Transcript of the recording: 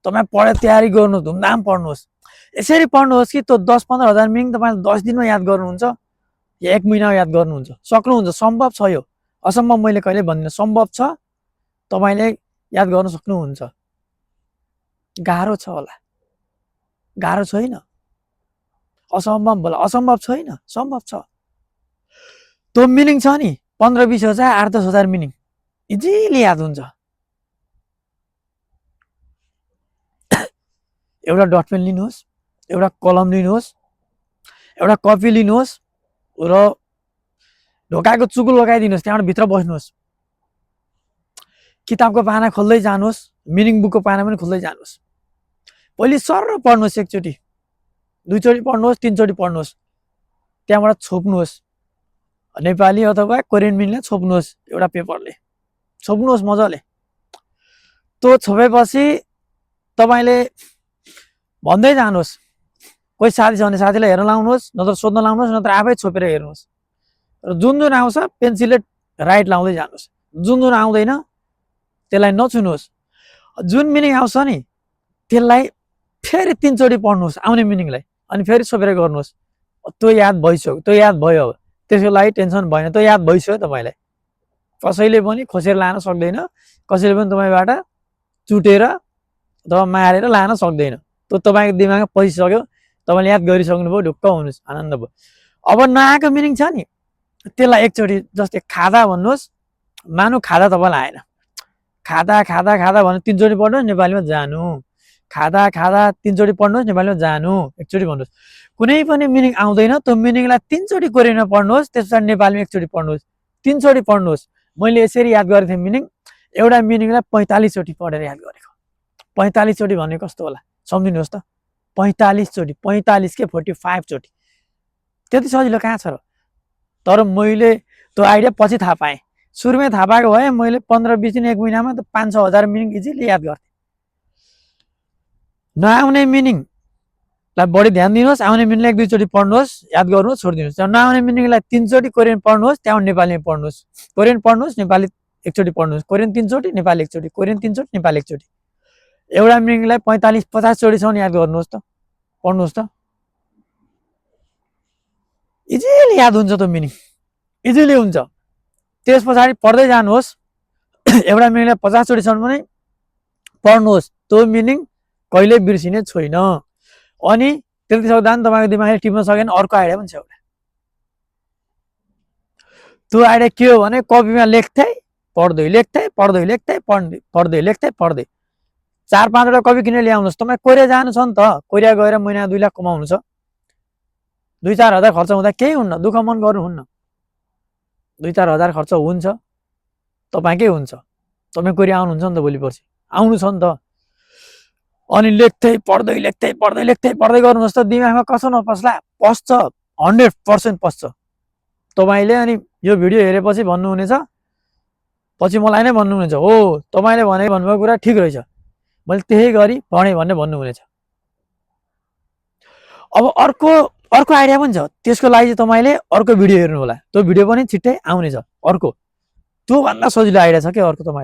तपाईँ पढेर तयारी गर्नुहोस्, धुमधाम पढ्नुहोस्। यसरी पढ्नुहोस् कि त्यो 10-15 हजार मिनिङ तपाईँले 10 दिनमा याद गर्नुहुन्छ या 1 महिनामा याद गर्नुहुन्छ, सक्नुहुन्छ। सम्भव छ यो, असम्भव मैले कहिले भन्दिनँ, सम्भव छ, तपाईँले याद गर्न सक्नुहुन्छ। गाह्रो छ होला, गाह्रो छैन, असम्भव होला, असम्भव छैन, सम्भव छ। त्यो मिनिङ छ नि 15-20 हजार 8-10 हजार मिनिङ इजिली याद हुन्छ। एउटा डट पेन लिनुहोस्, एउटा कलम लिनुहोस्, एउटा कपी लिनुहोस् र ढोकाको चुकुल लगाइदिनुहोस्, त्यहाँबाट भित्र बस्नुहोस्, किताबको पाना खोल्दै जानुहोस्, मिनिङ बुकको पाना पनि खोल्दै जानुहोस्। पहिले सर पढ्नुहोस्, एकचोटि 2 चोटि पढ्नुहोस्, 3 चोटि पढ्नुहोस्, त्यहाँबाट छोप्नुहोस्, नेपाली अथवा कोरियन मिनिङले छोप्नुहोस्, एउटा पेपरले छोप्नुहोस् मजाले। त्यो छोपेपछि तपाईँले भन्दै जानुहोस्, कोही साथी छ भने साथीलाई हेर्न लाउनुहोस्, नत्र सोध्न लाउनुहोस्, नत्र आफै छोपेर हेर्नुहोस् र जुन जुन आउँछ पेन्सिलले राइट लाउँदै जानुहोस्, जुन जुन आउँदैन त्यसलाई नछुनुहोस्। जुन मिनिङ आउँछ नि त्यसलाई फेरि 3 चोटि पढ्नुहोस् आउने मिनिङलाई, अनि फेरि छोपेर गर्नुहोस्। त्यो याद भइसक्यो, त्यो याद भयो, अब त्यसको लागि टेन्सन भएन, त्यो याद भइसक्यो तपाईँलाई। कसैले पनि खोसेर लान सक्दैन, कसैले पनि तपाईँबाट चुटेर अथवा मारेर लान सक्दैन। त्यो तपाईँको दिमागमा पसिसक्यो, तपाईँले याद गरिसक्नुभयो, ढुक्क हुनुहोस्, आनन्द भयो। अब नआएको मिनिङ छ नि त्यसलाई एकचोटि जस्तै खादा भन्नुहोस्, मानु खादा तपाईँलाई आएन, खादा खादा खादा भन्नु 3 चोटि पढ्नुहोस्, नेपालीमा जानु, खादा खादा 3 चोटि पढ्नुहोस्, नेपालीमा जानु, एकचोटि भन्नुहोस्। कुनै पनि मिनिङ आउँदैन, त्यो मिनिङलाई 3 चोटि कोरियनमा पढ्नुहोस्, त्यसपछि नेपालीमा एकचोटि पढ्नुहोस्, 3 चोटि पढ्नुहोस्। मैले यसरी याद गरेको थिएँ मिनिङ, एउटा मिनिङलाई 45 चोटि पढेर याद गरेको। 45 चोटि भने कस्तो होला सम्झिनुहोस् त, 45 चोटि, 45 के 45 चोटि, त्यति सजिलो कहाँ छ र। तर मैले त्यो आइडिया पछि थाहा पाएँ, सुरुमै थाहा पाएको भए मैले 15-20 दिन 1 महिनामा त 5-6 हजार मिनिङ इजिली याद गर्थेँ। नआउने मिनिङलाई बढी ध्यान दिनुहोस्, आउने मिनिङलाई 1-2 चोटि पढ्नुहोस्, याद गर्नुहोस्, छोडिदिनुहोस्। नआउने मिनिङलाई 3 चोटि कोरियन पढ्नुहोस्, त्यहाँबाट नेपालीमा पढ्नुहोस्, कोरियन पढ्नुहोस्, नेपाली एकचोटि पढ्नुहोस्, कोरियन 3 चोटि, नेपाली एकचोटि, कोरियन 3 चोटि, नेपाली एकचोटि। एउटा मिनिङलाई 45-50 चोटिसम्म याद गर्नुहोस् त, पढ्नुहोस् त, इजिली याद हुन्छ त्यो मिनिङ, इजिली हुन्छ। त्यस पछाडि पढ्दै जानुहोस्, एउटा मिनिङलाई 50 चोटिसम्म नै पढ्नुहोस्, त्यो मिनिङ कहिले बिर्सिने छैन। अनि त्यति सक्दा पनि तपाईँको दिमागले टिप्न सकेन, अर्को आइडिया पनि छ एउटा। त्यो आइडिया के हो भने कपीमा लेख्दै पढ्दै, लेख्दै पढ्दै, लेख्दै पढ्दै, लेख्दै पढ्दै 4-5 वटा कपी किनेर ल्याउनुहोस्। तपाईँ कोरिया जानु छ नि त, कोरिया गएर महिना 2 लाख कमाउनु छ, 2-4 हजार खर्च हुँदा केही हुन्न, दुःख मन गर्नुहुन्न, 2-4 हजार खर्च हुन्छ, तपाईँकै हुन्छ, तपाईँ कोरिया आउनुहुन्छ नि त, भोलि पर्सि आउनु छ नि त। अनि लेख्दै पढ्दै, लेख्दै पढ्दै, लेख्दै पढ्दै गर्नुहोस् त, दिमागमा कसो नपस्ला, पस्छ, 100% पस्छ। तपाईँले अनि यो भिडियो हेरेपछि भन्नुहुनेछ, पछि मलाई नै भन्नुहुनेछ, हो तपाईँले भन्नुभएको कुरा ठिक रहेछ, मैले त्यही गरी पढेँ भन्ने भन्नुहुनेछ। अब अर्को आइडिया पनि छ, त्यसको लागि चाहिँ तपाईँले अर्को भिडियो हेर्नु होला, त्यो भिडियो पनि छिट्टै आउनेछ अर्को, त्योभन्दा सजिलो आइडिया छ के अर्को तपाईँले।